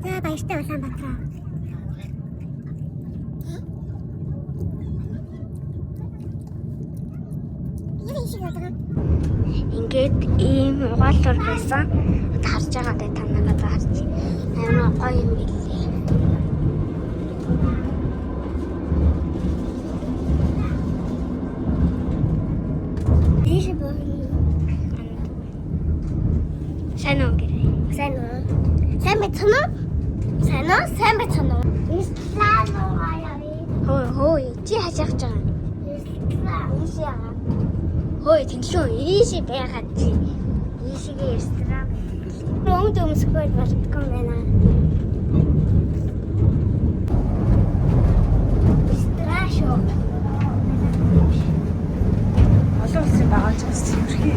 За, баяртай, Улаанбаатар. Ингээд ийм угаалвар байсан. Одоо харж байгаа даа, та нараа одоо харж амар гоё юм билээ. Дээш боо. Сайн уу гэрээ. Сайн уу? Сайн байцгаана уу? Сайн уу? Сайн байцгаана уу? Ислам уу? Хөө хөө, чи хашаах гэж байгаа. Ислам. Ийш яага. Хөөе, тэнлүү ийш байгаад чи. Ийшгээ ресторан байдаг билээ. Өмд өмсөхгүй болдгоо юм байна. Ресторан шүү. Олон улсын багаж бас цэвэрхий.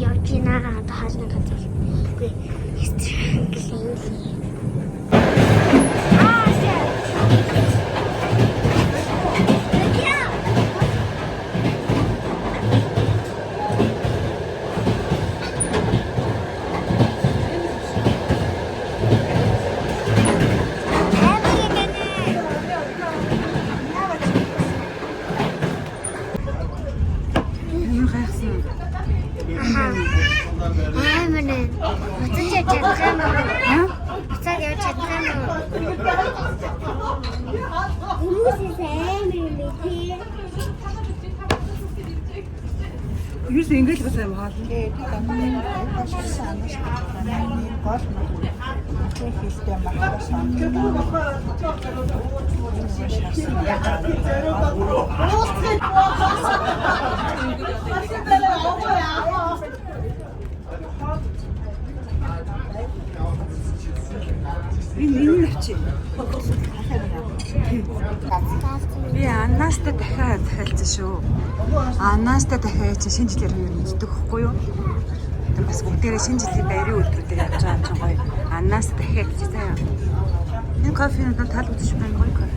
Явж гинэ, одоо хаалны газар. Үгүй, ресторан гэлээ юм лээ. Ямар гайхсан. Аха. Амар нэ. Буцаж явж чадах юм уу? Аа? Буцаад явж чадах юм уу? Хүмүүсээс амар юм бэ тий. Ерөөсөө ингэж бас юм хаал. Гол хэлтэй махсан. Энэ энэ авчи. Би Аннастай дахиад захиалсан шүү. Аннастай дахиад чи шинэ жилээр юу нэгдэх хөхгүй юу? Тэр бас бүгдээрээ шинэ жилийн баярын өдрүүдээр явж байгаа юм чинь гоё. Аннастай дахиад чи заяа. Энэ кофе надад таалагдчих байна, гоё кофе.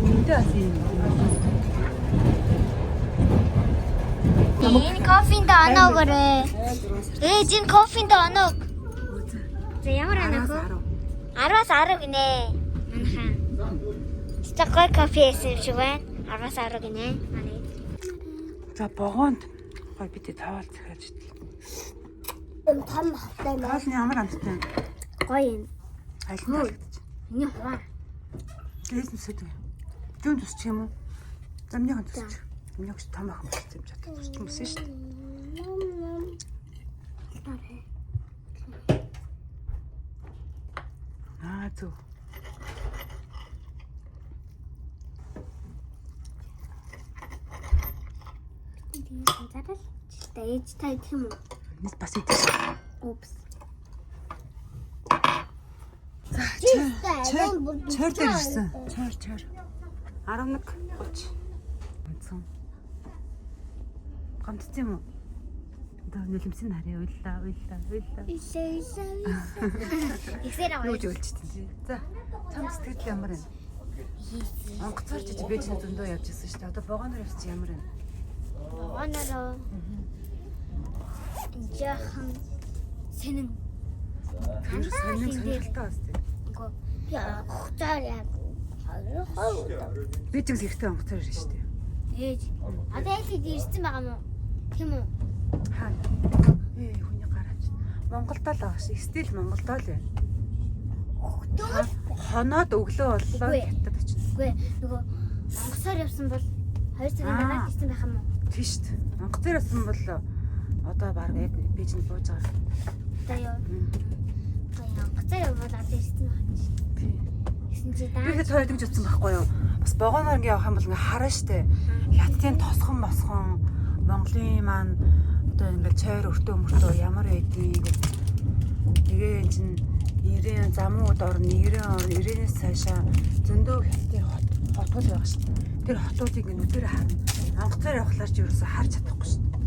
Үнэндээ бас юм. Энэ кофенд оноо өгөөрэй. Ээж, энэ кофенд оноо өг. За, ямар оноо өгөө? 10-аас 10 гинэ. Манайхаа. Стаг гоё кофе яасан юм шиг байна. 10-аас 10 гинэ. Манай. За, богоонд гоё бид тоол захиалж идлээ. Том хавтай маа. Тоол нь ямар амттай вэ? Гоё юм. Аль нь таалагдчих? Миний хуваа. Дээс нь сэт. Зүүн тусчих юм уу? Замныхан тусчих. Миний өгч том охин болсон юм ч одоо тусчих юмсан шүү дээ. Аа, зөв. Тийм зарал. Та ээж, та идэх юм уу? Нэг бас идэх. Упс. Чойр чойр дээр ирсэн. Чойр чойр. 11:30. Онцон. Гомдсон юм уу? Одоо нулимсын харъя, уйллаа, уйллаа, уйллаа. Илээ илээ илээ. Ихсээр аваа. Юу ч уйлчихдээ тий. За, чам сэтгэл ямар байна? Онгоцоор чиж бэж зөндөө явж ирсэн шүү дээ. Одоо вагоноор явсан ямар байна? Вагоноор жаахан сэнэн. Тэр сонин сонирхолтой бас тий. Үгүй. Яа, хуцаар яа. Хоёр хоёр. Би ч гэсэн ихтэй онгоцоор ирсэн шүү дээ. Ээж. Одоо ээж ирсэн байгаа мó? Тийм үү? Хаа. Ээ, хүний гар авч. Монголдо л байгаа шүү. Стил Монголдо л байна. Хоноод өглөө боллоо Үгүй. хятад очино. Үгүй, нөгөө онгоцоор явсан бол 2 цагийн дараа Аа. ирсэн байх юм уу? Тийм шүү дээ. Онгоцоор явсан бол одоо баг яг Бээжинд бууж байгаа. Одоо юу? Одоо онгоцоор явбал одоо ирсэн байх юм чи. Тийм. Гэсэн чи Би даа. хэд хоёр тэгж утсан байхгүй юу? Бас вагоноор ингээ явах юм бол ингээ хараа штэ. Хятадын тосхон босхон Монголын маань одоо ингээ чойр өртөө мөртөө ямар байдгийг тэгээ эн чин 90 замууд орно, 90 орно, 90-ээс цаашаа зөндөө хятадын хот Хотууд байгаа шүү дээ. Тэр хотуудыг ингэ нүдэрээ харна. Онгоцоор явхлаар чи ерөөсө харж чадахгүй шүү дээ.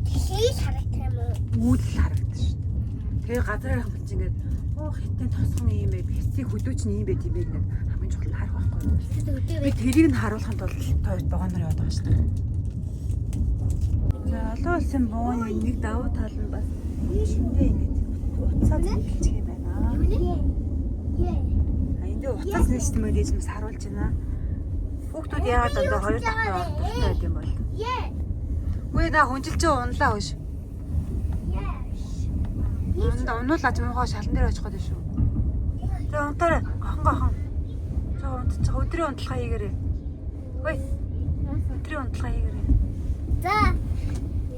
Дэлхийг харагдах юм уу? Үйл л харагдана шүү дээ. Тэгээ газар явах юм чинь ингээд оо хитэн тосгон юм бэ? Хэсгийг хөдөө чинь юм бэ тийм бэ гэдэг хамгийн чухал нь харах байхгүй юу? Би тэрийг нь харуулахын тулд та хоёрт вагоноор яваад байгаа шүү дээ. За олон улсын бууны нэг давуу тал нь бас ийшэндээ ингэж утсаа зэнгэлчих юм байна. А энд дээр утас нээсэн мөн дээж бас харуулж байна. Хүүхдүүд яагаад дандаа хоёр давхар орох дуртай байд юм бол? Үгүй наа хүнжилж унлаа хөш. Унда унуулаач муухай шалан дээр очих гээд шүү. Тэгээ унтаарай. Гохон гохон. За унтчих. Өдрийн унтлагаа хийгээрэй. Ой. Өдрийн унтлагаа хийгээрэй. За.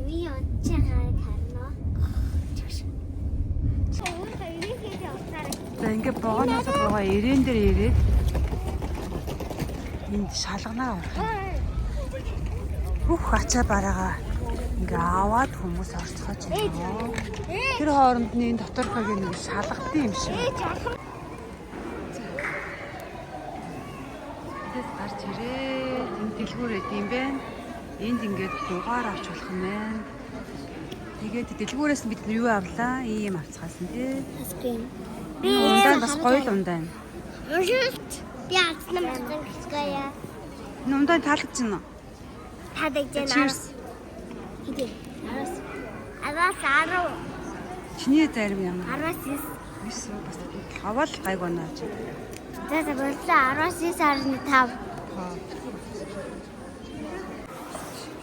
Би унтчих харна. За ингээ богоноос богоо ирээн дээр ирээд энд шалганаар орох юм. Бүх ачаа бараагаа ингээ аваад хүмүүс орцгож байна. Тэр хооронд нь энэ доторхойг нэг шалгадсан юм шиг. Тэс гарч ирээд энэ дэлгүүр эд юм бэ. Энд ингээд дугаар авч болох юм байна. Тэгээд дэлгүүрээс нь бид нар юу авлаа? Ийм авцгаасан тий. Би Ундаа бас гоё л ундаа юм. Уншилт би авсан юм гэсэн. Энэ ундаа таалагдж байна уу? Таалагдж байна. Cheers. Хэдий? 10 10 Чиний зарим ямар? 19. Биш үү бас аваад гайг оноо чи. За за боллоо 19.5.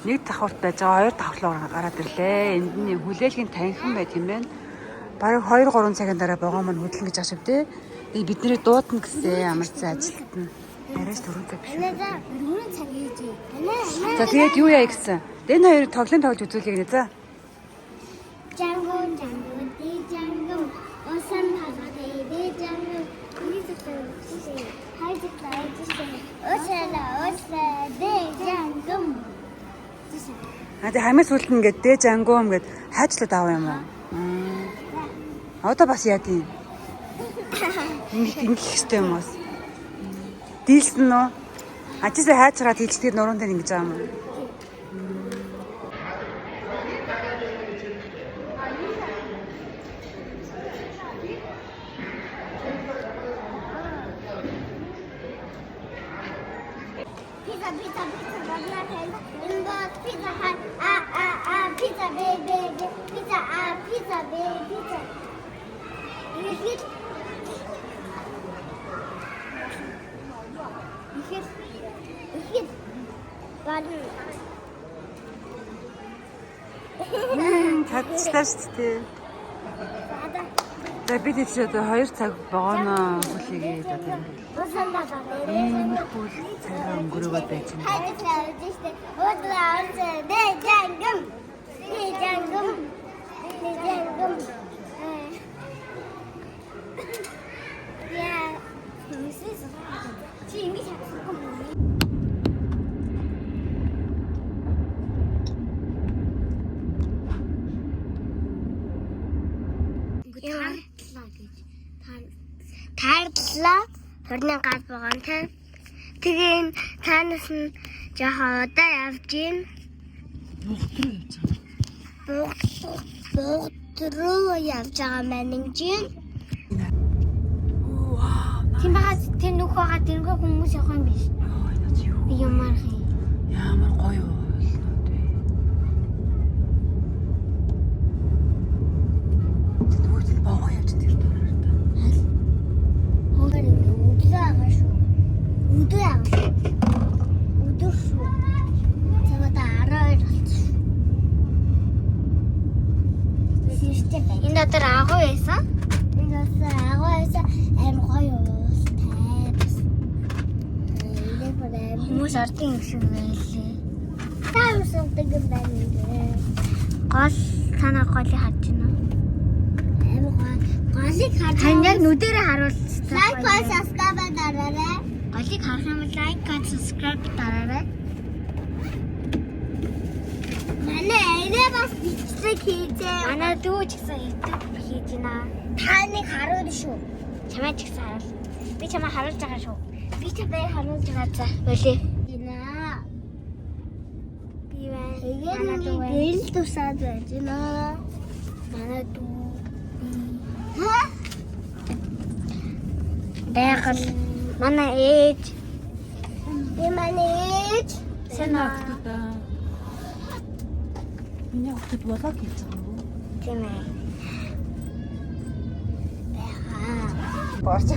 Нэг давхарт байж байгаа хоёр давхар руу гараад ирлээ. Энд нь хүлээлгийн танхим байт юм байна. Бараг 2 3 цагийн дараа вагон маань хөдлөн гэж аашив те. Тэгээ бидний дуудана гэсэн ямар ч ажилтан нь. Арайч 4 цаг биш. Анаа за 4 цаг хийж. Анаа анаа. За тэгээд юу яа гэсэн. Энэ хоёр тоглоом тоглож үзүүлье гинэ за. Жангу жангу ди жангу осан хагадэ ди жангу Осала осала ди жангу. А тэгээ хамгийн сүүлд нь ингээд дэж ангуум гэд хайчлаад аваа юм уу? Одоо бас яа тийм. Ингээд ингэх хэрэгтэй юм уус. Дийлсэн үү? А чисээ хайчраад хийлчдгээр нуруунд дээр ингэж байгаа юм уу? Pizza pizza pizza banana pizza inbox pizza hut a a a pizza b b b pizza a pizza b pizza. Ихэд ихэд ихэд банан Чадчихлаа шүү дээ. За бид чи одоо 2 цаг вагоноо хүлээгээд одоо ингээд иймэрхүү л цагаа өнгөрөөгөөд байж байна. Чи ингэж чадахгүй юм уу? Таарлаа гэж. Таарлаа. Хурны гал байгаа нь та. Тэгээ энэ таанаас нь жоохон удаа явж гин. Буугд руу явж байгаа. Буугд руу явж байгаа маань ингэж юм. Вау. Тийм байгаа тэр нөх байгаа тэрнгүй хүмүүс явах юм биш. Оо энэ чи юу? Ямар хий. Ямар гоё уулнууд вэ? Тэгвэл тэр богоо явж тэр дураар та. Өөр ингэ өдөр байгаа шүү. Өдөр байгаа шүү. Өдөр шүү. Цаг одоо 12 болчих шүү. Сэртэй байна. Энэ дотор агуу байсан. Энэ бас агуу байсан аим гоё уустай бас. Энэ бүр аим Хүмүүс ордон юм шиг байлээ. таамсагдаг юм байна ингэ. Гол танаа голыг харж байна уу? Аим гоё. Голыг харж Тань яг нүдэрээ харуулсан. Лайк and subscribe дараарай. Голыг харах юм бол лайк and subscribe дараарай. Манай арай бас бичлэг хийзээ. Манай дүү ч гэсэн YouTube хийж байна. Та нэг харуул шүү. Чамаа ч гэсэн харуул. Би чамаа харуулж байгаа шүү. Би ч бай харуулж байгаа за. Болий. Гинэ. Би байна. Тэгээд Манай дүү байна. гэрэл тусаад байж гинэ. Манай дүү. Ха? Байгаль. Манай ээж. Би манай ээж. Сайн уу? Миний охид влог хийж байгаа юм уу? Тийм ээ. Борч.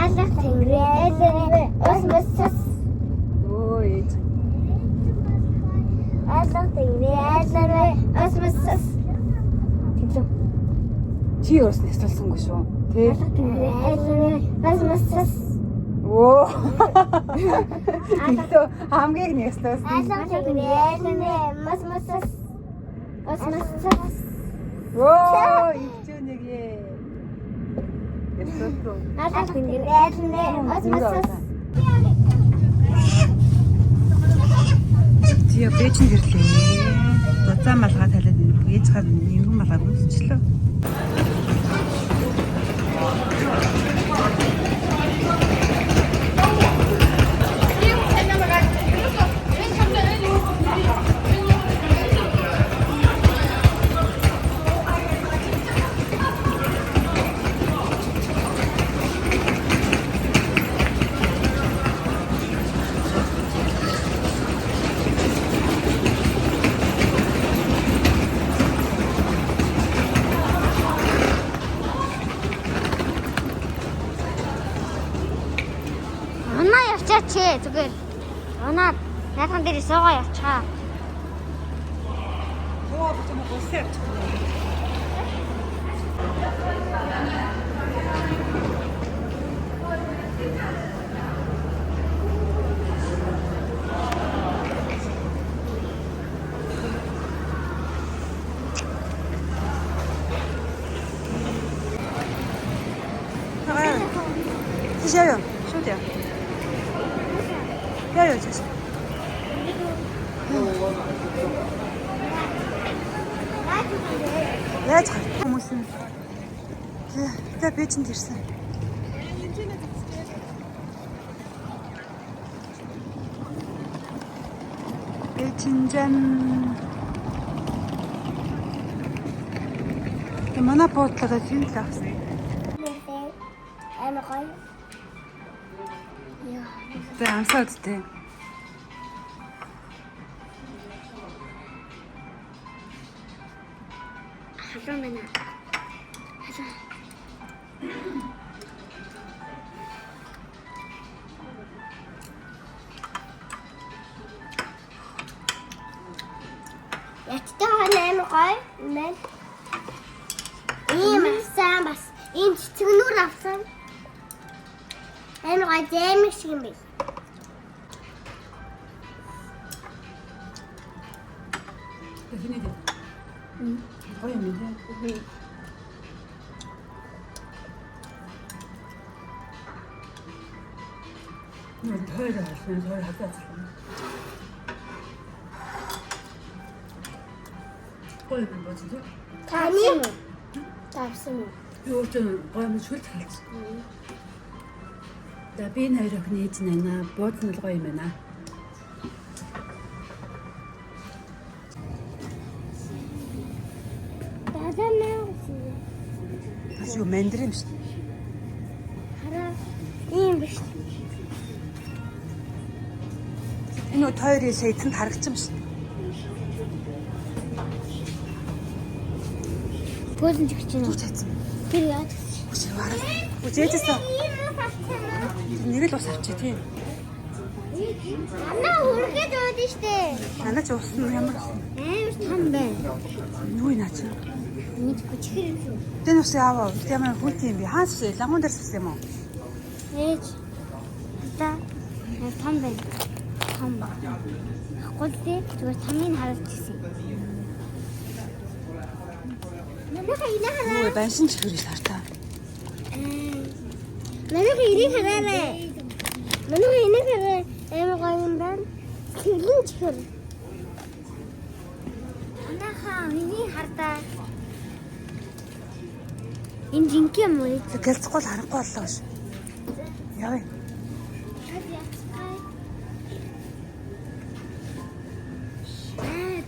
Алах тэнгэрээ ус мус цас. Өө ээж. Алах тэнгэрээ ус мус цас. Тэглэв. Чи өөрс нь ясуулсангүй шүү. Тэ? Алах тэнгэрээ ус мус цас. Өө. Тэгтээ хамгийн их ясуулсан. Алах тэнгэрээ мус мус цас. Ус мус цас. Өө, ичүү нэг ээ. Ясуулсан. Алах тэнгэрээ ус мус цас. Зя Бээжинд ирлээ. Зузаан малгай талаад ээж хаа нимгэн малгай өмсчлөө. Унаа явчаач ээ зүгээр. Унаа наадхан дээр суугаа явчаа. Хоо бич юм гулсан явчих. 시아요, 쇼디야. 야요, 조심. Яаж гарах хүмүүс нь. За би чинь ирсэн. Би чинь жан. Тэ манай буудлага тийм л авсан. Амар гоё. За амсаа үсттэй. Халуун байна. Халуун. Яттай хон амар гоё. Мэн. Ийм авсан бас. Ийм цэцгнүүр авсан. Амар гоё зээмэг шиг юм байна. Тэний дээ. Гоё юм тий. Нөө тойр халсан, тойр хатаацсан. Гоё юм боц тий. Таны тавсан уу? Юу ч гоё юм шүлт халсан. Да би энэ хоёр охины ээж нь байна. Бууз нь л гоё юм байна. Дадаа маа. Бас юу мандарин биш. Хараа. Ийм биш. Энэ тойрын сая эцэнд харагч юм шин. Пөөсөн ч гэж байна. Юу ч хайцсан. Тэр яаж Үгүй хараа. Үгүй ээжээсээ Ийм ус авсан уу? нэг л ус авчи тий. Анаа хүргээд уудсан штэ. Манай ч ус нь ямар ус юм? Амар том байна. Юу наа чи? Мэдгүй чихэр юм шүү. Тэн ус аваа. Ямар хүнтэй юм бэ? Хаан ус вэ? Лагуун дээр ус юм уу? Ээж. Одоо амар том байна. Том ба. Гол тий зүгээр тамыг харуулж ирсэн. Манайха энийг хараа. Юу баншин чихэр ил хартаа. Манайха энийг хараарай. Манайха энийг хараа. Амар гоё юм байна. Цэвлэн чихэр. Манайхаа миний хардаа. Энэ жинхэнэ юм уу? Гэлцэхгүй л харахгүй боллоо ш. Явъя.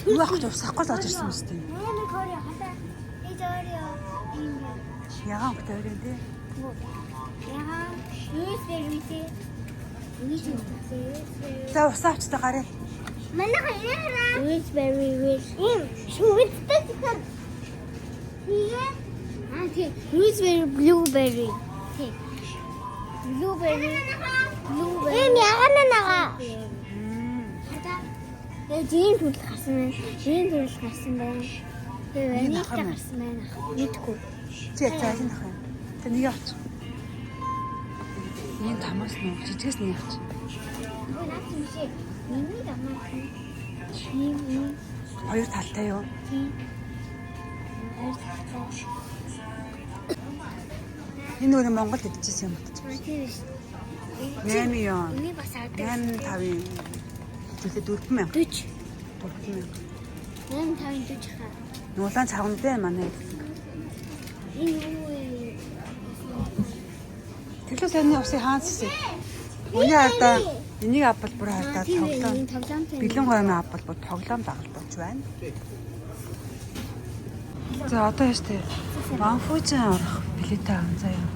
Юу авах гэж усахгүй л орж ирсэн юм шүү дээ. Амар хорё хатаа. Ээж орё. Ягаан өнгөтэй орой тий. Ягаан raspberry тий. За усаа авчдаа гарыг. Манай яараа. Raspberry with им шүгдтэй тэгэхээр тэгээ аа тий raspberry blueberry тий. Blueberry blueberry. Им ягаан нага. Хатаа. Тэгээ жин төрөл гарсан байна. Жин төрөл гарсан байна. Тэгээ ванилтай гарсан байна. Мэдгүй. Чи за аль нь авах юм? За нэг авч. Энэ тамаас нөө жижигээс нэг авч. Үгүй наад юм шиг. Миний амаа. Тийм юм. Хоёр талтай юу? Тийм. Хоёр талтай. Энэ нөгөө Монголд идчихсэн юм бодчих. Тийм биш. 8 ёо. Энийг бас авдаг. 8 5-ын зүйлээ 4000. 40. 4000. 8 5 40 хаа. Нуулаан цаган дээр манай. Энэ юу вэ? Тэглүү сайнны усын хаан сэсэ. Үний хардаа энийг авбал бүр хардаа тоглоом. Энэ тоглоомтой. Бэлэн гоймон авбал бүр тоглоом дагалдуулж байна. За одоо яаш тэ. Ванфужин орох билетээ аван заяа.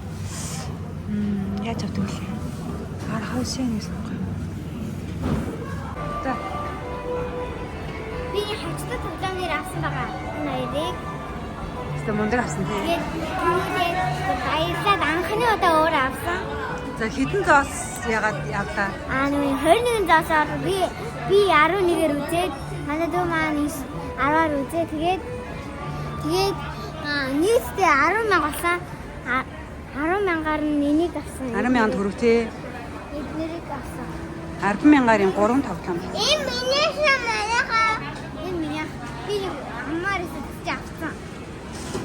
Яаж авдаг вэ? Архавшин гэсэн үг юм. За Би хавцтай тоглоом дээр авсан байгаа. Энэ хоёрыг. хэвээ мундаг авсан тий. Тэгээд түүнээ баярлаад анхны удаа өөр авсан. За хэдэн зоос ягаад явлаа? Аа нэг 21 зоосоор би 11-ээр үзээд манай дүү маань 10-аар үзээ. Тэгээд нийтдээ 10 мянга болсон. 10 мянгаар нь энийг авсан. 10 мянган төгрөг тий. Эднэрийг авсан. 10 мянгаар юм 3 тоглоом. Энэ миний шам манайхаа. Энэ миний. Би аммаар эсэж авсан.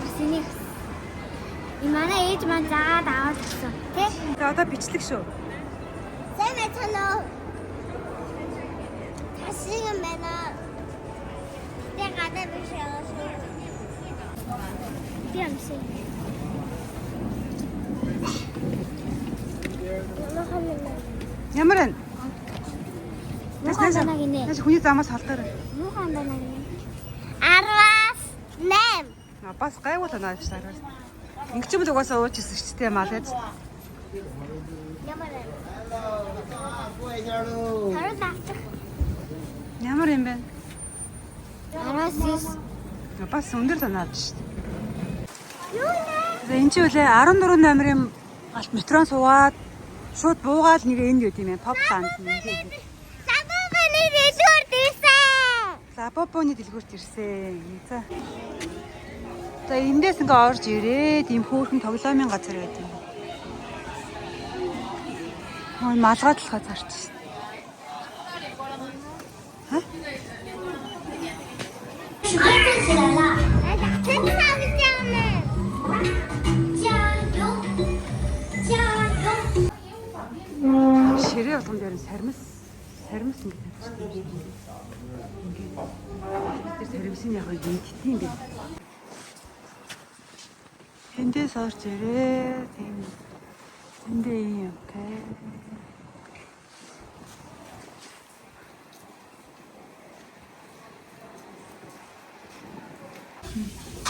Бас энийг. Энэ манай ээж маань заагаад аваад авсан. Тэ? За одоо бичлэг шүү. Сайн байцгаана уу? Тасыг юм байна. Тэ гадаа биш яваа шүү. Би амсан. Ямар вэ? Муухай байна гинэ. Наас хүний замаас холдоор. Муухай байна гинэ. 10-аас 8. А бас гайгүй л оноо авчихлаа. Ингээд ч юм л угаасаа ууж ирсэн ч тийм мал яаж. Ямар вэ? Харуул авчих. Ямар юм бэ? 10-аас 9. А, бас өндөр л оноо авч шít. Юу нэ? За энэ чи үлээ 14 номерын галт метрон суугаад шууд буугаад нэг энд юу тийм ээ pop ланд нэг. Лабубаны дэлгүүрт ирсэн. Лабобоны дэлгүүрт ирсэн. За. За эндээс ингээ орж ирээд ийм хөөрхөн тоглоомын газар байт юм. Ой малгайдлах газар чи. Ха? Ширээ болгон дээр нь сармис ингэ тавьчихсан юм. Ингээд тэр сармисын яг идтiin юм бэ. Эндээс орж ирээ. Тийм. Эндээ юм те.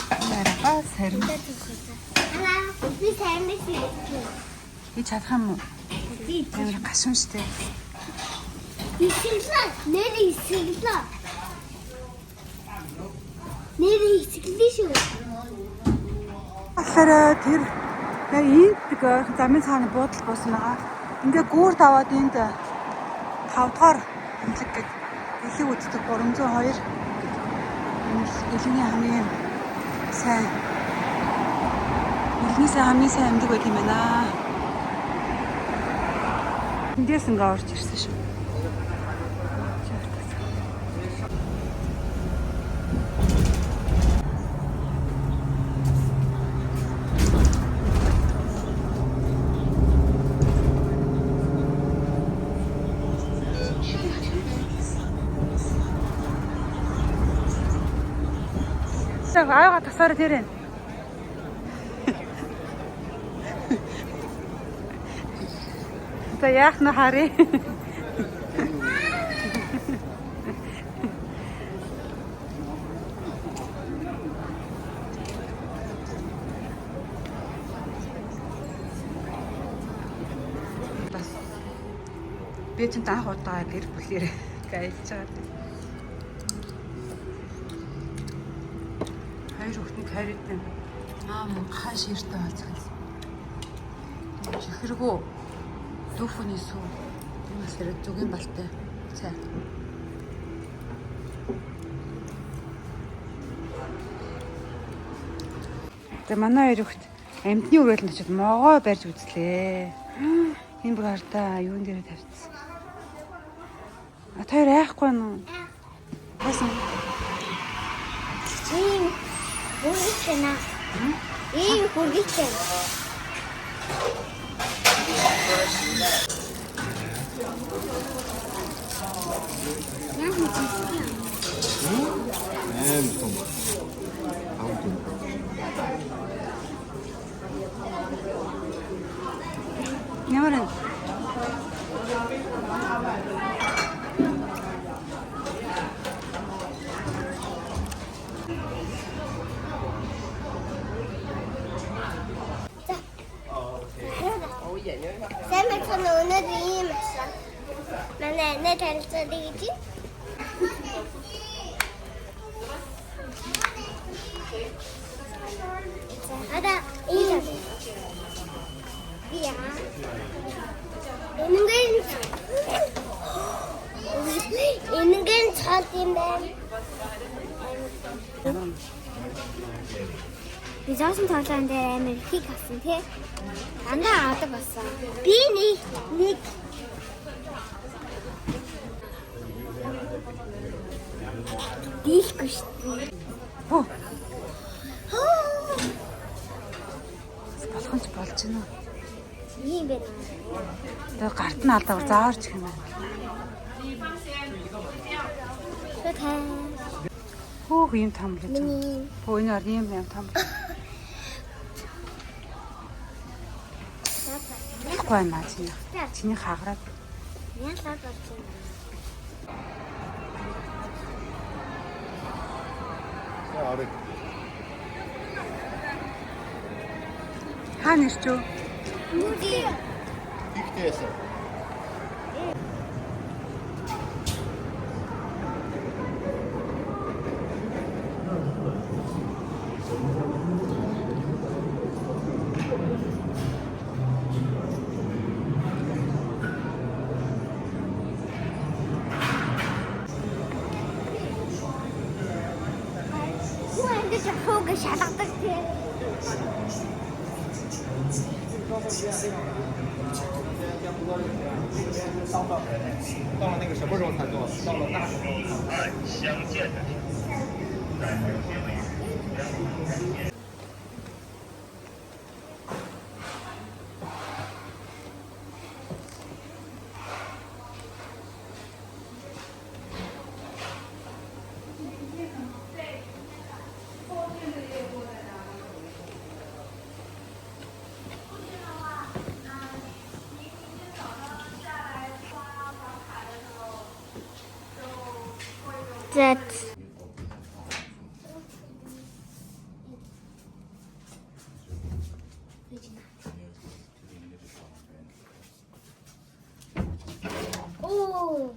Араа сармис. Би сармис идэх. Би чадах юм уу? Би Амар гашуун штэ. Исгэлээ. Нэр исгэлээ. Нэр исгэлээ шүү. Тэгэхээр тэр яг энд нэг ойрхон замын цаана буудал буусан байгаа. Ингээ гүүрт аваад энд 5 дугаар эмнэлэг гээд элэг үздэг 302 энэ элэгний хамгийн сайн элэгний сайн хамгийн сайн эмнэлэг байт юм байна. Эндээс ингээ орж ирсэн шүү. Аяга тасаар тэр энэ. За яах нь харъя. Бас би ч анх удаа гэр бүлээр гаялж байгаа. Хоёр хүүхдийн карьертэй аа мунхаа ширтээ болцсон. Чихэргүү дүүфүний сүү. Энэ болохоор зүгийн балтай цай. За манай хоёр хүүхд амьтны үргэлэнд очиод могоо барьж үзлээ. Энэ бүр хардаа юун дээрээ тавьчихсан. А та хоёр айхгүй нү? Хасан. Ийм хүргэжтэй наа. Ийм хүргэжтэй. Аим том. Аут. Ямар вэ? Сайн байцгаана уу? Өнөөдөр ийм авсан. Манай нэ танилцуулъя гэж. Ада ийм. Би яа. Энэнгээр энэнгээр цол юм байна. Би зоосон тоглоом дээр амар ихийг авсан тий. Дандаа авдаг болсон. Би нэг нэг дийлэхгүй шүү дээ. Хөө. Болох нь ч болж байна. Ийм байна. Тэгээ гарт нь алдаа зааварч юм байна. Тэ. Хөөх юм том л гэж. Миний Хөө энэ ор юм юм том. Болохгүй байна чиний. Чиний хааграад. Яалаа болж байна. Арыг. Хаа нэрч үү? Нүдий. Ихтэйсэн. Хүү ингэж хууг шалгадаг тий. 到了那个什么时候才做？到了那时候。 За. Оо.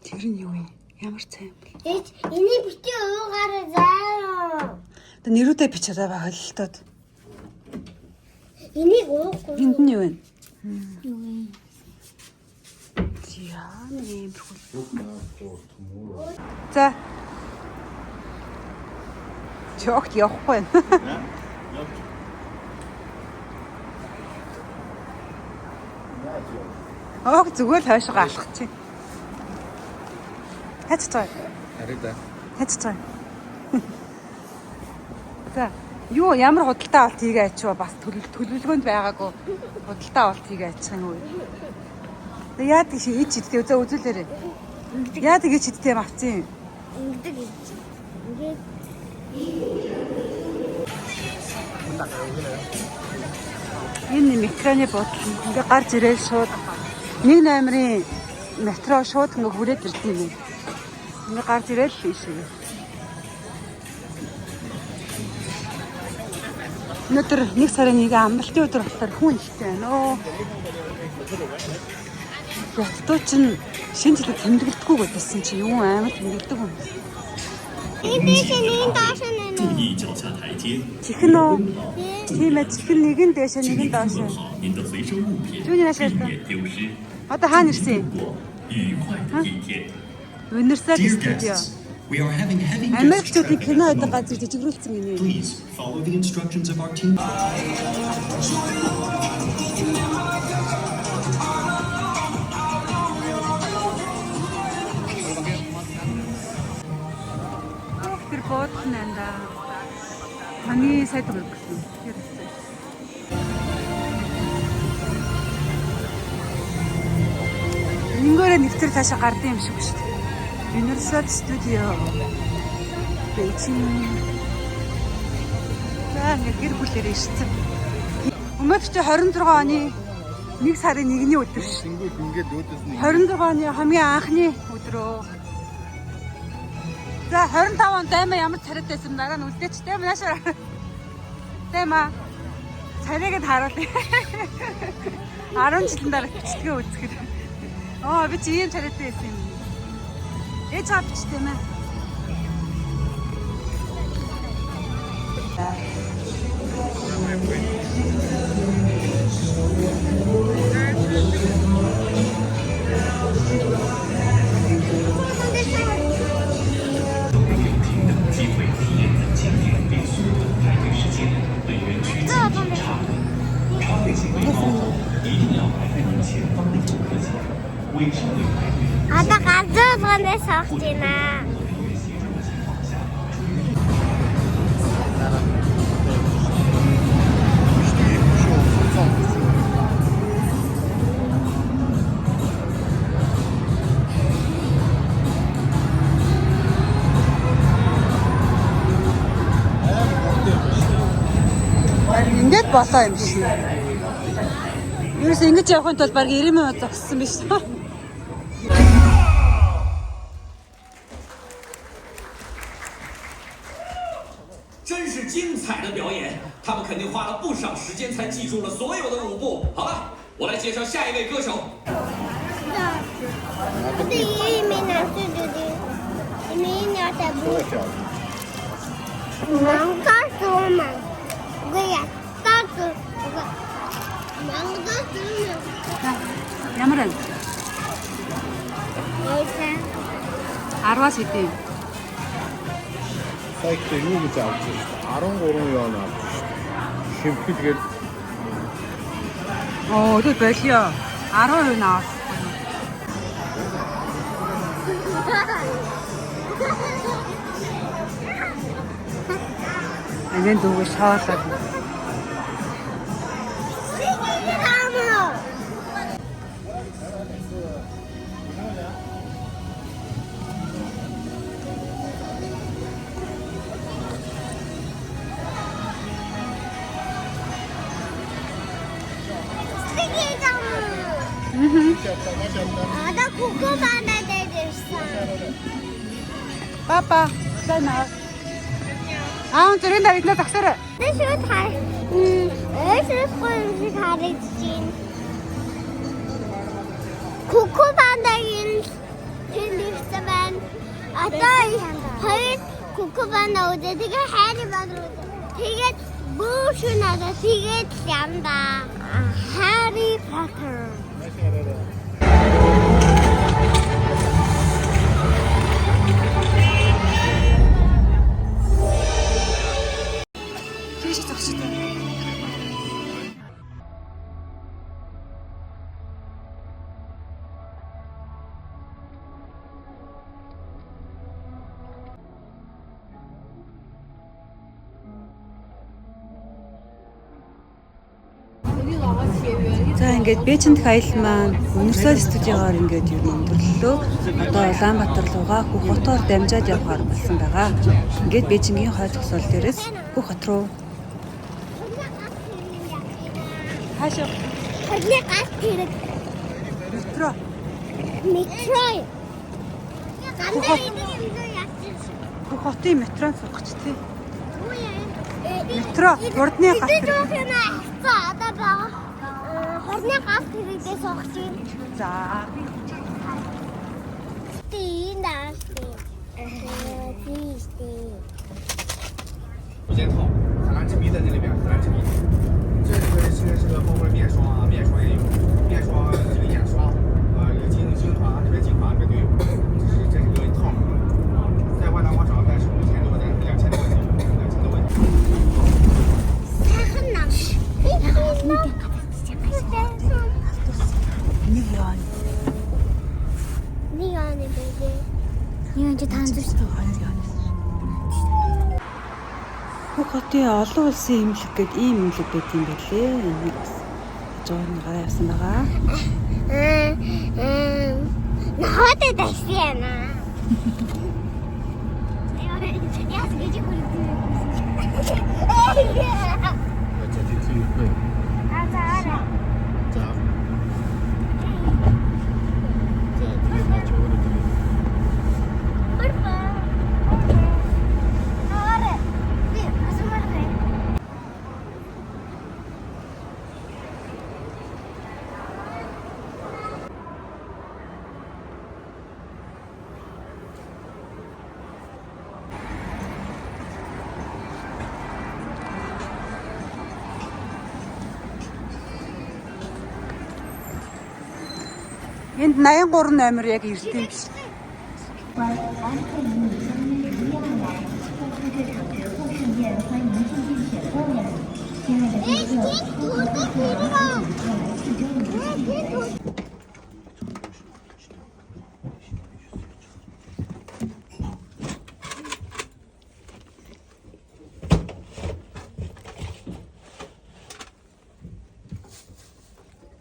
Тэр нь юу юм? Ямар цай юм бэ? Эч энийг битгий уугаарай заа. Одоо нэрүүдээ бичээд байгаа холилтоод. Энийг уухгүй. Энд нь юу вэ? Юу вэ? Яа, нэг юм бүрхүүл. За. Чогт явахгүй байна. Ог зүгээр л хойшоо алхах чинь. Хайц цай. Арыг да. Хайц цай. За, юу ямар худалдаа авалт хийгээ ачив бас төлөвлөгөөнд байгаагүй худалдаа авалт хийгээ ачих юм уу? Тэг яадаг ши ич идтэй үзээ үзүүлээрэй. Яадаг ич идтэй юм авцсан юм? Ингэдэг юм чи. Ингээд Энэ метроны буудлын ингээ гарч ирээд шууд нэг номерын метро шууд ингээ хүрээд ирд юм. Ингээ гарч ирээд л ийшээ. Өнөөдөр 1 сарын 1 амралтын өдөр болохоор хүн ихтэй байна оо. Хятадууд чинь шинэ жилийг тэмдэглэдэггүй гэдсэн чи юу амар тэмдэглэдэг юм. Нэг дээш нэг доош нэ. 注意脚下台阶， Чихэн үү? Тийм ээ, чихэн нэг нь дээшээ 请 нэг 您 нь доош. 整好您的随身物品， Түүний нааш 避 ярьсан. 免丢失。 Одоо хаана ирсэн юм? 过愉快的一天。 Universal Dear Studio. guests, we are having heavy guest Америкчуудын traffic кино at the байдаг moment. газар жижигрүүлсэн гинэ. Please follow the instructions of our team. Тэр буудлын байна да. Хамгийн сайн төгрөг гэсэн. Тэр хэсэг. Ингээрээ нэвтэр цаашаа гардыг юм шиг шүү дээ. Universal Studio Beijing. За ингээд гэр бүлээр ирсэн. Өнөөдөр чи 26 оны 1 сарын 1-ний өдөр шүү. Тэнгүүд ингээд өөдөөс нь 26 оны хамгийн анхны өдрөө. За 25 он даймаа ямар царайтай байсан дараа нь үлдээч даймаа наашаа. Даймаа царайг нь харуулъя. 10 жилийн дараа бичлэгээ үзэхэд. Аа би чи ийм царайтай байсан юм. Ээж аа бичтэй мэ. 都有平等机会体验本景点，并缩短排队时间。本园区禁止插队，插队行为高后，一定要排在您前方的游客前，为尚未排队的 Одоо газар болгоноос авах байна. 人员协助的情况下，出于 Ингээд болоо юм шиг. Ерөөсөө ингэж явахын тулд баг 90 минут зогссон биш үү? 真是精彩的表演，他们肯定花了不少时间才记住了所有的舞步。好了，我来介绍下一位歌手。 Одоо ийм энэ асуудаг. Энэ одоо бүх мангар зуумаа. Үгүй яа. Таа зүү. Мангар зуумаа. Ямар вэ? Ээсэ. 10-аас хэдий юм? Сая ихтэй юу гэж авч ирсэн шүү дээ. 13 юан авч шүү дээ. Шимтгэл гээд Оо, тэр болио. 10% нь авах. Анин дүүгээ шоолоод. Тамо. Одоо кукубана дээр ирсэн. Папа, сайн аа. Аа, зүрийн дараа иднэ зогсоорой. Би шууд хар өөрсдөө юм шиг харагдаж байна. Кукубанагийн тэнд ирсэн байна. Одоо хоёр кукубана үзээ. Тэгээ хайр бадар үзээ. Тэгээд бүү шүн одоо тэгээд л ямда. Harry Potter. Тийш зогсож байна. За ингээд Бээжин дэх аялал маань Universal Studio-гоор ингээд юу өндөрлөлөө. Одоо Улаанбаатар руугаа Хөх хотоор дамжаад явахаар болсон байгаа. Ингээд Бээжингийн хой зогсоол дээрээс Хөх хот руу. Хаашаа? Хорны галт тэрэг. Метро. Метро. Гандаа энэ юм яасан. Бүх хотын метронд суух гэж тий. Метро, хурдны галт тэрэг. тэрэг. Тэр юм одоо байгаа. Хорны галт тэрэгдээ суух чинь. За. Тийм даа. Тийм тийм. 一件套，海蓝之谜在那里边，海蓝之谜。这个是这个包括面霜啊，面霜也有，面霜这个眼霜，这个精精华，特别精华里面都有。这是个套啊，在万达广场但是5000多块钱，2000多块钱，2000多块钱。 Сайхан нам. Нэг юань. Нэг юань юм бэ? Нэг юань чи таан зү. 2 юань. Бүх хотын олон улсын эмнэлэг гээд ийм эмнэлэг байт юм байлээ. Энийг бас хажуугаар нь гараа явсан байгаа. Нахаатай такси яана. Яас гэж хүрдэг. За тийм үү. Аа за араа. За. За тийм наач өөрөө тийм. Барба. Араа. Би асуумаар байна. Энд 83 номер яг ирд юм биш. Эс тийм түрдэг.